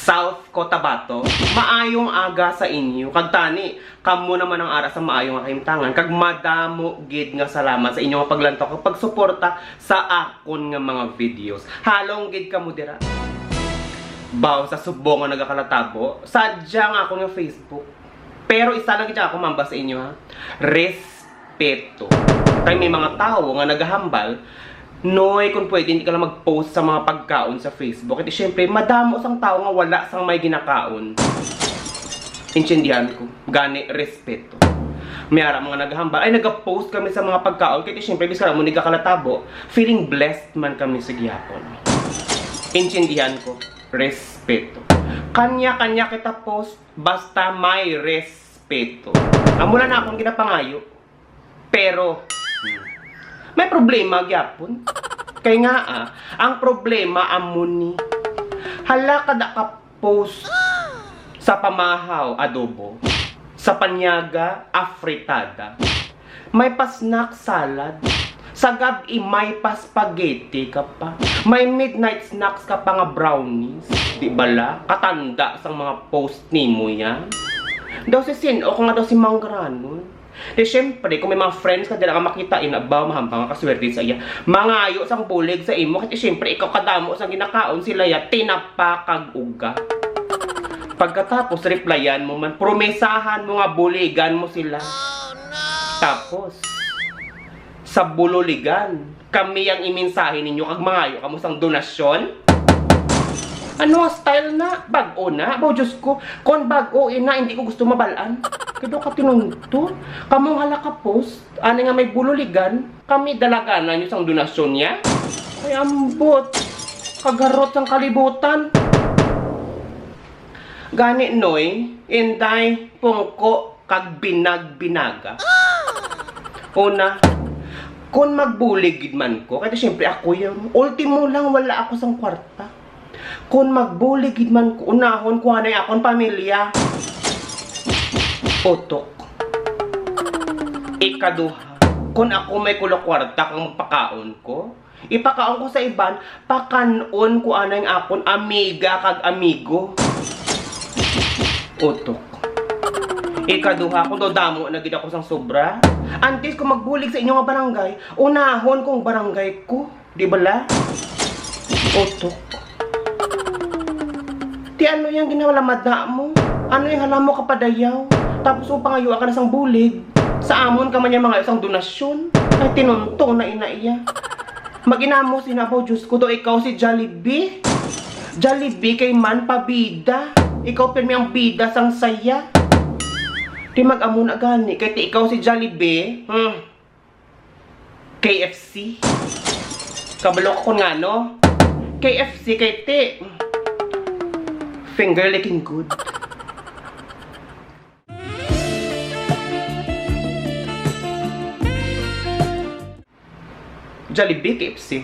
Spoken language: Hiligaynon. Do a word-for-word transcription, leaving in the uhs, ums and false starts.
South Cotabato. Maayong aga sa inyo. Kag tani, kamo naman ang ara sa maayong kahimtangan. Kag madamo gid nga salamat sa inyo nga paglantaw kag pagsuporta sa akon nga mga videos. Halong gid kamo dira. Baw sa subong nga nagakalatabo, sadya nga akon nga Facebook. Pero isa lang gid ako mamba sa inyo, ha. Respeto. Kay may mga tawo nga nagahambal, "Noy, kung pwede, hindi ka lang mag-post sa mga pagkaon sa Facebook." Kay siyempre, madamo sang tawo nga wala sang may ginakaon. Intindihan ko. Gani, respeto. May ara mga naghambal, "Ay, nagapost kami sa mga pagkaon." Kay siyempre, bisan mo nagakalatabo, feeling blessed man kami sa gihapon. Intindihan ko. Respeto. Kanya-kanya kita post, basta may respeto. Amo lang na akong ginapangayo. Pero, hmm, may problema gyapon. Kay nga, ah, ang problema amo ni, hala, kada ka post sa pamahaw, adobo, sa panyaga, afritada, may pa snack, salad, sa gab-i may pa spaghetti ka pa, may midnight snacks ka pa nga brownies, di bala? Katanda sang mga post nimo yan. Daw si Sin-o ko nga daw si Mangranon. Di siyempre, kung may mga friends ka dira nga makita, ina ba, mahambang nga kaswerte sa iya. Mangayo sang bulig sa imo, kasi siyempre, ikaw kadamo sang ginakaon sila ya, tinapa kag uga. Pagkatapos, replyan mo man, promesahan mo nga buligan mo sila. Tapos, sa bululigan, kami ang imensahe ninyo kag mangayo kamo sang donasyon? Ano nga style na? Bag-o na? Baw, Diyos ko, kon bag-o ina, hindi ko gusto mabalaan. Kado ka tinungto. Kamong hala ka post, ani nga may bululigan, kami dalaganan nyo sang donasyon niya? Ay, ambot. Kagarot sang kalibutan. Gani, Noy, Inday, Pungko, kag binag-binaga. Una, kon magbulig gid man ko, kay siyempre ako yun. Ultimo lang, wala ako sang kwarta. Kon magbulig gid man ko, unahon ko anay akon pamilya. Utok. Ikaduha, kon ako may kulo kwarta kang magpakaon ko, ipakaon ko sa iban, pakan-on ko anay ang akon amiga kag amigo. Utok. Ikaduha, kung daw damo na gid ako sang sobra, antes ko magbulig sa inyo nga barangay, unahon kong barangay ko. Di bala? Utok. Ti ano yang ginalamada mo? Ano yung hala mo kapadayaw? Tapos mo pangayuan ka na sang bulig. Sa amon ka man niya mga isang donasyon. Ay, tinuntong na ina iya. Maginamos, inabaw, Diyos ko, do ikaw si Jollibee? Jollibee kay man pabida. Ikaw pirmi ang bida sang saya. Di mag-amo na gani, kay ti ikaw si Jollibee. Hmm. K F C. Kabalo ko kung ngano. K F C kay ti. Finger licking good. Jollibee, K F C.